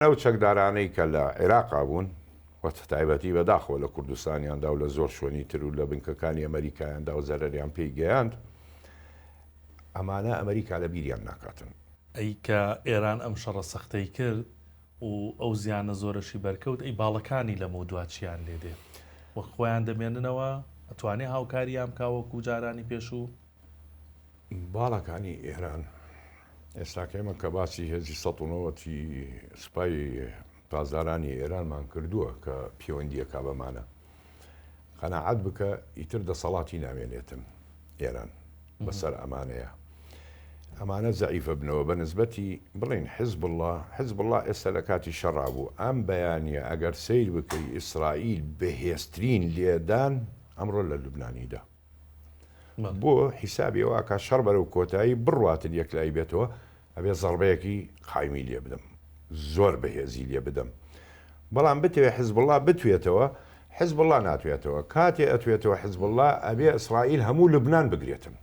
ئەو چەکدارانەی کە لە عێراقا بوون و تایبەتی بەداخەوە لە کوردستانیاندا و لە زۆر شوێنی تر و لە بنکەکانی ئەمەریکایاندا و زەرەریان پێی گەیاند، ئەمانە ئەمەریکا لە بیریان ناکاتن. ئەی کە ئێران ئەم شەڕە سەختەی کرد و ئەو زیانە زۆرەشی بەرکەوت، ئەی باڵەکانی لەمەودوا چیان لێ دێ؟ وەک خۆیان دەمێننەوە؟ ئەتوانێ هاوکاریان بکا وەکوو جارانی پێشوو؟ باڵەکانی ئێران ئێستاکە ئێمە کە باسی هێزی 190 ی سوپای پاسدارانی ئێرانمان کردووە کە پەیوەندیەکە بەمانە قەناعەت بکە ئیتر دەسەڵاتی نامێنێتن ئێران بەسەر ئەمانەیە ئەمانە زەعیفە بنەوە بە نسبەتی بڵین حزب الله حزب الله ئێستا لە کاتی شەڕا بوو ئەم بەیانە ئەگەر سیر بکەی ئیسرائیل بەهێزترین لێدان ئەمڕۆ لە لوبنانیدا بۆ حیسابی ئەوە ئەکات شەڕ بەرەو کۆتایی بڕواتن یەکلایی بێتەوە ئەبێ زەڕبەیەکی قایمی لێ بدەم زۆر بەهێزی لێ بدەم بەڵام بتەوێ حزبوڵا بتوێتەوە حزبوڵا ناتوێتەوە کاتێ ئەتوێتەوە حزبوڵا ئەبێ ئیسرائیل هەموو لوبنان بگرێتن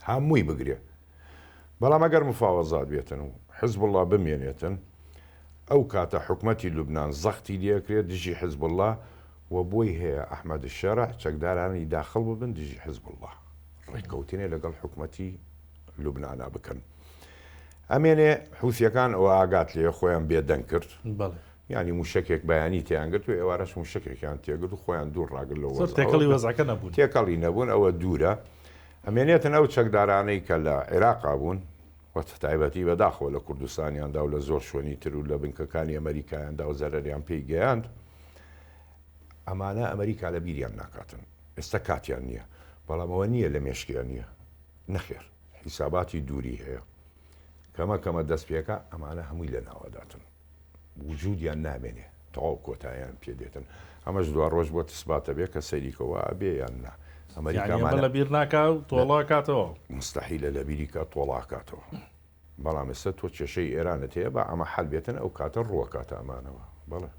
هەمووی بگرێ بەڵام ئەگەر مفاوەزات بێتن و حزبوڵا بمێنێتن ئەو کاتە حکومەتی لوبنان زەختی لێکرێت دژی حزبوڵا و بۆی هەیە ئەحمەد الشەرع چەکدارانی داخڵ ببن دژی حزب اللە ڕێککەوتنێ لەگەڵ حکومەتی لوبنانا بکەن ئەمێنێ حوسیەکان ئەوە ئاگات لێ خۆیان بێدەنگ کرد یانی موشەکێک بەیانی تیان گرت و ئێوارەش موشەکێکیان تێگرت و خۆیان دوور ڕاگر لەو زۆر تێکەڵی وەزعەکە نەبوون تێکەڵی نەبوون ئەوە دوورە ئەمێنێتن ئەو چەکدارانەی کە لە عێراقا بوون و تایبەتی بەداخەوە لە کوردستانیاندا و لە زۆر شوێنی تر و لە بنکەکانی ئەمەریکایاندا و زەرەریان پێی گەیاند ئەمانە ئەمریکا لە بیریان ناکاتن ئێستا کاتیان نییە بەڵام ئەوە نییە لە مێشکیان نییە نەخێر حیساباتی دووری هەیە کەمە کەمە دەست پێکە ئەمانە هەمووی لە ناوەداتن وجودیان نامێنێ تەواو کۆتاییان پێ دێتن ئەمەش دوا ڕۆژ بۆ تسباتە بێ کە سەیریکەوە ئەبێ یان نا ئەمریکا لە بیر ناکا و تۆڵە کاتەوە مستحیلە لە بیری کا تۆڵە کاتەوە بەڵام ئێستا تۆ کێشەی ئێرانت هەیە با ئەمە حەل بێتن ئەو کاتە ڕووەکاتە ئەمانەوە بەڵێ.